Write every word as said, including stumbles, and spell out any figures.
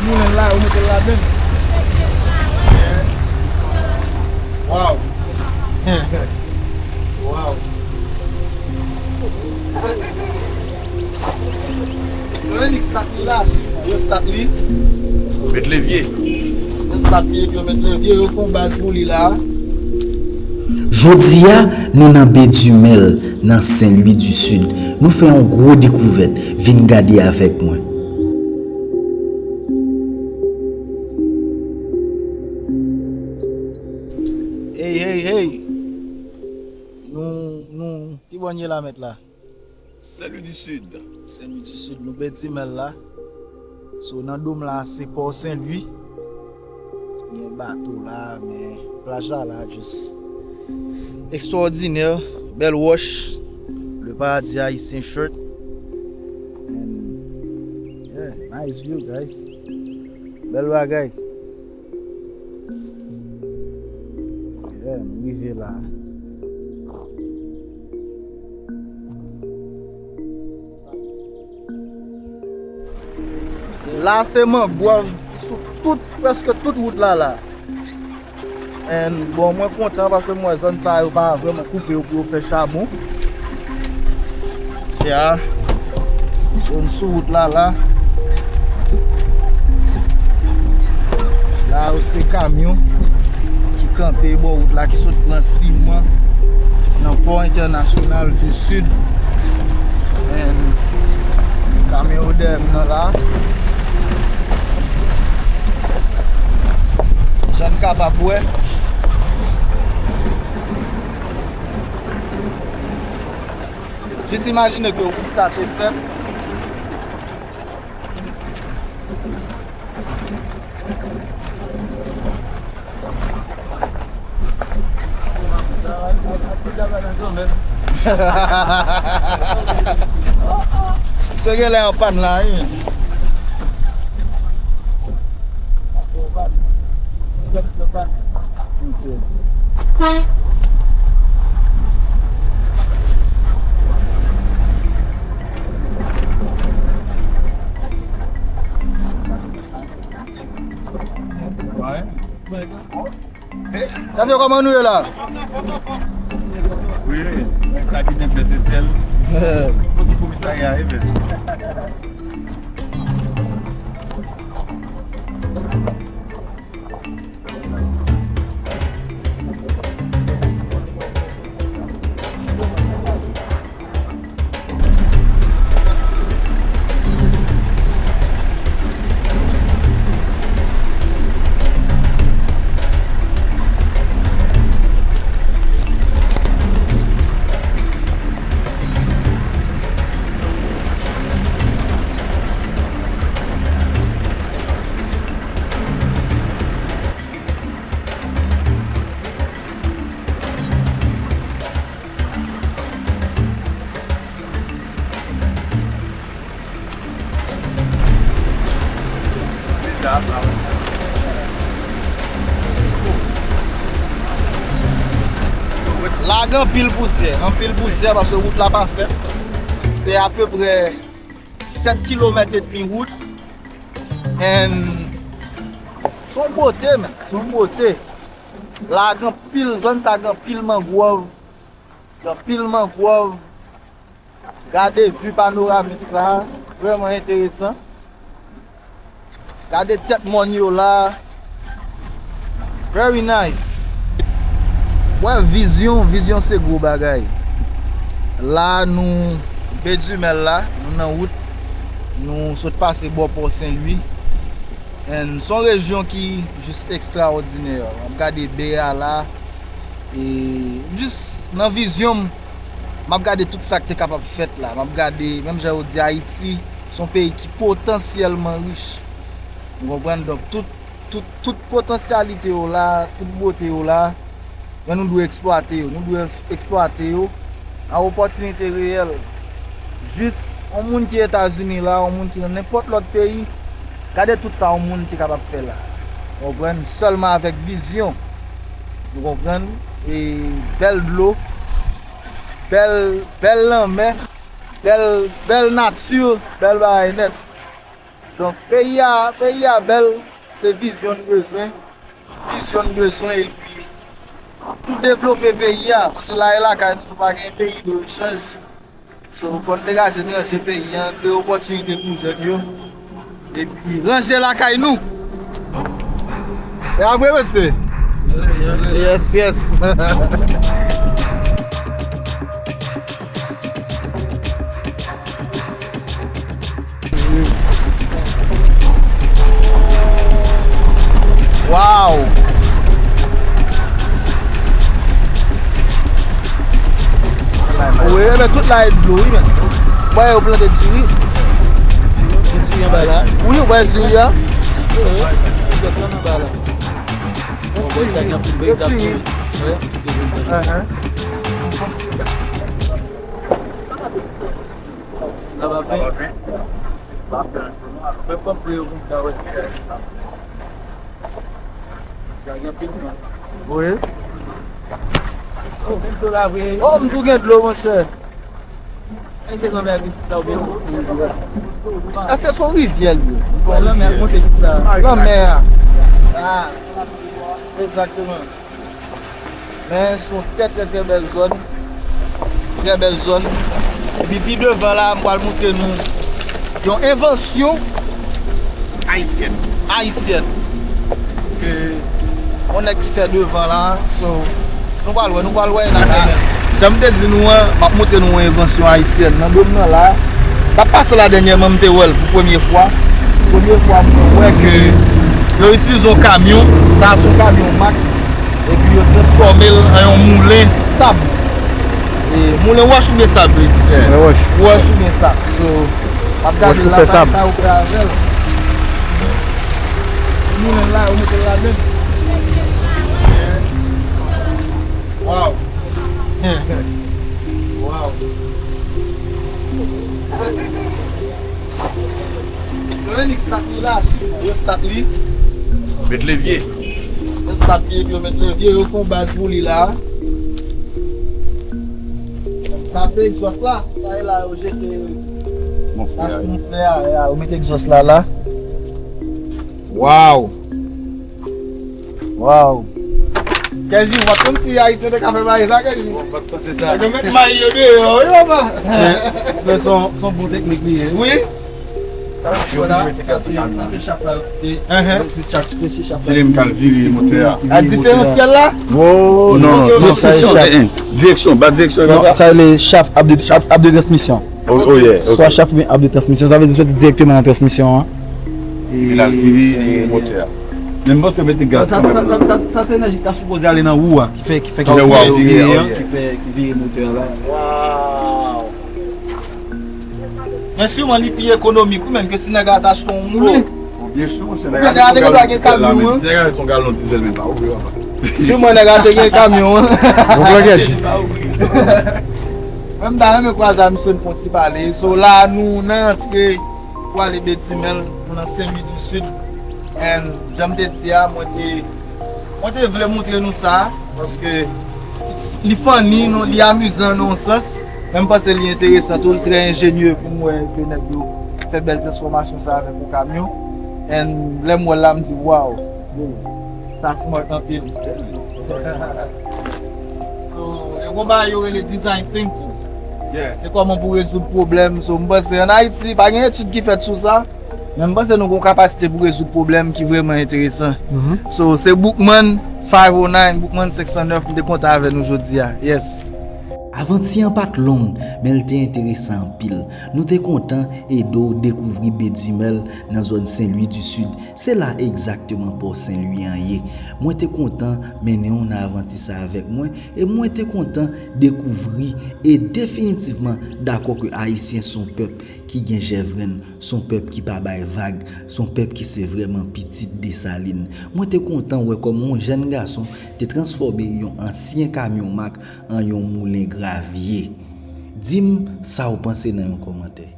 Moulen la, yo mete l ladan l. Waw. Waw. Yo start li la, yo start li. Met levye. Yo start li, yo met levye, yo fè yon baz pou li la. Jodi a, nou nan Baie du Mel, nan Saint-Louis du Sud. Nou fè yon gwo dekouvèt. Vin gade avèk mwen. Hey, hey, hey. Nou, nou, ki bò n ye la, mèt la? Saint-Louis du Sud. Saint-Louis du Sud, nou Baie du Mel la. So, nan dòm la, se pò Sen Lwi. Gen bato la, men plaj la, la, just ekstwòdinè. Bèl wòch. Le paradis haïtien shirt. And, yeah, nice view, guys. Bèl bagay. Yeah, m rive la. La se mangwòv ki sou tout, prèske tout wout la la. And bon, mwen kontan paske m wè zòn sa yo pa vrèman koupe yo pou yo fè chabon. Ya. So, n sou wout la la. La yo se kamyon ki kanpe bò wout la, ki sot pran siman nan pò entènasyonal du Sud. And kamyon yo dèyè m nan la. Jan n kapab wè. Jis imajine ke wout sa te fèt. Se genlè an pàn la, wi. Sa fè kòman nou ye la? Wi, mwen ka di nenpòt tèl. Mwen sou komisarya, e bèl. La gen anpil pousyè, anpil pousyè paske wout la pa fèt. Se apeprè sèt kilomèt edmi wout. And se yon bote, men, se yon bote. La gen anpil, zòn sa gen anpil mangwòv. Gen anpil mangwòv. Gade vi panoramik sa, vrèman enteresan. Gade tèt mòn yo la. Very nice. Wè, vizyon, vizyon se gwo bagay. La nou Baie du Mel la, nou nan wout. Nou sot pase bò pò Sen Lwi. And se yon rejyon ki jis ekstraòdinè. W ap gade bè a la. E jis nan vizyon m, m ap gade tout sa k te kapab fèt la. M ap gade, menm jan yo di Ayiti, se yon peyi ki potansyèlman rich. Ou konprann? Donk, tout, tout, tout potansyalite yo la, tout bote yo la, men nou dwe eksplwate yo. Nou dwe eks-, eksplwate yo a opòtinite reyèl. Jis yon moun ki Etazini la, yon moun ki nan nenpòt lòt peyi, gade tout sa yon moun te kapab fè la. Ou konprann? Sèlman avèk vizyon. Ou konprann? E bèl dlo, bèl, bèl lanmè, bèl, bèl nati, bèl bagay nèt. Donk, peyi a, peyi a bèl, se vizyon n bezwen. Vizyon n bezwen, epi pou devlope peyi a, paske la e lakay nou, nou pa gen peyi de rechanj. So, fò n degaje n ranje peyi a, kreye opòtinite pou jèn yo, epi ranje lakay nou. E a vre, mesye? Yes, yes. Wow! Wi, men tout la e dlo, wi, men. Mwen, yo plante diri. Gen diri anba la. Wi, ou wè diri a? Wi, wi. Gen diri anba la. Bon, sa gen anpil veritab diri. Wi. Aham. Sa va byen? Fè kòb pou yo pou m ka wè. Sa gen anpil tan. Wi. Oh, gen dlo la vre. Oh, m tou gen dlo, monchè. E se lanmè a ki sa oubyen? Èske se yon rivyè, li ye? Lanmè a monte jis la. Lanmè a. Ah. Egzakteman. Men se yon trè, trè, trè bèl zòn. Trè bèl zòn. Epi pi devan la, m pral montre nou yon envansyon ayisyèn. Ayisyèn. Ke yon nèg ki fè devan la. So, nou pral wè, nou pral wè nan men. Jan m te di nou an, m ap montre nou yon envansyon ayisyèn. Nan dòm nan la, m ap pase la dènyèman, m te wè l pou premye fwa. Premye fwa m wè ke yo itilize yon kamyon, sa se yon kamyon Mack, epi yo transfòme l an yon moulen sab. E, moulen wòch oubyen sab, wi? Yeah. Moulen wòch. Wòch oubyen sab. So, m ap gade l la, sa yo fè avè l. Moulen la, yo mete l ladan. Wow. Wow. So, Enix stat li la, yo stat li. Met levye. Yo stat li, epi yo met levye, yo fè yon baz pou li la. Sa se egzòs la. Sa e la, yo jete. Mon frè. Mon frè, ya, yo met egzòs la, la. Wow. Wow. Kenji, w pa t konn si Ayisyen te ka fè bagay sa, Kenji? Bon, m pa t panse sa. Nèg yo met may yo deyò, wi, papa. Men, men se yon, se yon bon teknik li ye. Wi. Sa, sa, sa, se, sa, se chaf la. E, se chaf, se, se chaf la. Di li m pral vire motè a. A, diferansyèl la? Oh, non, non, non, sa e chaf. Direksyon, ba direksyon, non, sa. Sa le chaf ab de, ab, ab de transmisyon. Oh, oh, yeah, ok. Swa chaf oubyen ab de transmisyon, sa vle di soti dirèkteman nan transmisyon an. Epi l al vire, e, motè a. Men m panse mete gaz kanmenm. Sa, sa, sa, sa se enèji ki ta sipoze ale nan wou a, ki fè, ki fè, ki fè wou a vire, oh, yeah, ki fè, ki vire motè a la. Wow! Men siman li pi ekonomik, wi, menm ke si nèg la ta achte yon moulen. Oh, byen si, monchè, nèg la te gen kamyon, wi. Nèg la te yon galon dizèl, men pa ouvri, papa. Siman nèg la te gen kamyon, wi. Bon, bagay. Mwen, m ta renmen kwaze a misye, n fè yon ti pale. So, la, nou nan antre pou ale Bedimèl, nou nan Sen Lwi di Sid. And, jan m te di a, mwen te, mwen te vle montre nou sa, paske li funny, non, li amizan nan yon sans, men m panse li enteresan tou, li trè enjenye pou m wè ke nèg yo fè bèl transfòmasyon sa avèk yon kamyon. And lè m wè l la, m di, "Wow, sa smart anpil." So, e gon bagay yo rele design thinking. Yeah. Se kòman pou rezoud pwoblèm. So, m panse ann Ayiti, pa gen etid ki fèt sou sa. Men m panse nou gon kapasite pou rezoud pwoblèm ki vrèman enteresan. Mhm. So, se Boukman five oh nine, Boukman senk san nèf, m te kontan avè nou jodi a. Yes. Avanti an pa t long, men l te enteresan anpil. Nou te kontan ede w dekouvri Bedimèl nan zòn Sen Lwi di Sid. Se la egzakteman pò Sen Lwi an ye. Mwen te kontan mennen w nan avanti sa avèk mwen, e mwen te kontan dekouvri e definitivman dakò ke Ayisyen se yon pèp ki gen jèvrenn, se yon pèp ki pa bay vag, se yon pèp ki se vrèman pitit Desalin. Mwen te kontan wè kòman yon jèn gason te transfòme yon ansyen kamyon Mack an yon moulen gravye. Di m sa w panse nan yon kòmantè.